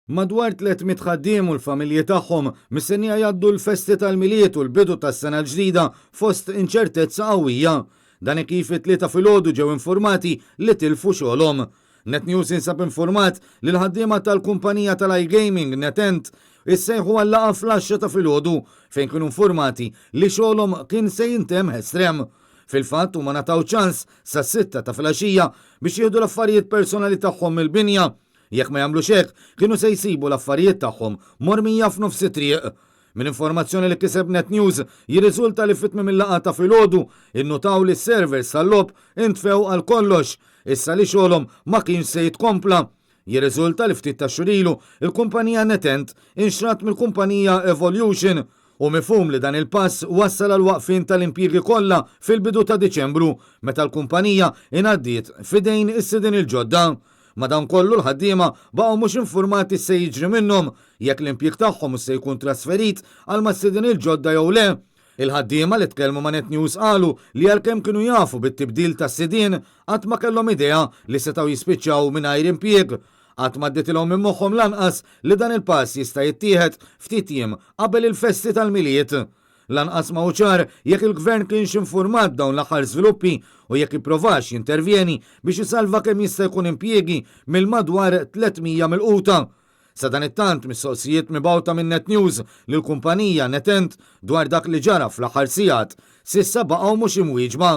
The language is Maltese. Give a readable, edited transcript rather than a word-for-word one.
Madwar 300 ħaddiem u l-familji tagħhom mistennija jgħaddu l-festi tal-Milied u l-bidu tas-sena l-ġdida fost inċertezza qawwija. Dan hekk kif it-Tlieta filgħodu ġew infurmati li tilfu xogħolhom. Net News jinsab infurmat li l-ħaddiema tal-kumpanija tal-iGaming NetEnt issejħu għal laqgħa fl-għaxra ta' filgħodu fejn kienu infurmati li xogħolhom kien se jintemm ħesrem. Fil-fatt huma ngħataw ċans sas-sitta ta' filgħaxija biex jieħdu l-affarijiet personali tagħhom mill-binja. Jekk ma jagħmlux hekk, kienu se jsibu l-affarijiet tagħhom mormija f'nofs it-triq. Minn informazzjoni li kiseb Net News, jirriżulta li fi tmiem il-laqgħa ta' filgħodu, innutaw li s-servers tal-logħob intfew għal kollox, issa li xogħolhom ma kienx se jitkompla. Jirriżulta li ftit tax-xhur ilu, il-kumpanija NetEnt inxtrat mill-kumpanija Evolution. Hu mifhum li dan il-pass wassal għall-waqfien tal-impjiegi kollha fil-bidu ta' Diċembru, meta l-kumpanija ingħaddiet f'idejn is-sidien il-ġodda. Madankollu l-ħaddiema baqgħu mhux infurmati x'se jiġri minnhom, jekk l-impjieg tagħhom hux se jkun trasferit għal mas-sidien il-ġodda jew le. Il-ħaddiema li tkellmu ma' Net News qalu li għalkemm kienu jafu bit-tibdil tas-sidien, qatt ma kellhom idea li setgħu jispiċċaw mingħajr impjieg. Qatt m'għadditilhom minn moħħhom lanqas li dan il-pass jista' jittieħed ftit jiem qabel il-festi tal-Milied. Lanqas ma hu ċar jekk il-Gvern kienx infurmat b'dawn l-aħħar żviluppi u jekk ipprovax jintervjeni biex isalva kemm jista' jkun impjiegi mill-madwar 300 milquta. Sadanittant, mistoqsijiet mibgħuta minn Net News lill-kumpanija NetEnt dwar dak li ġara fl-aħħar sigħat, s'issa baqgħu mhux imwieġba.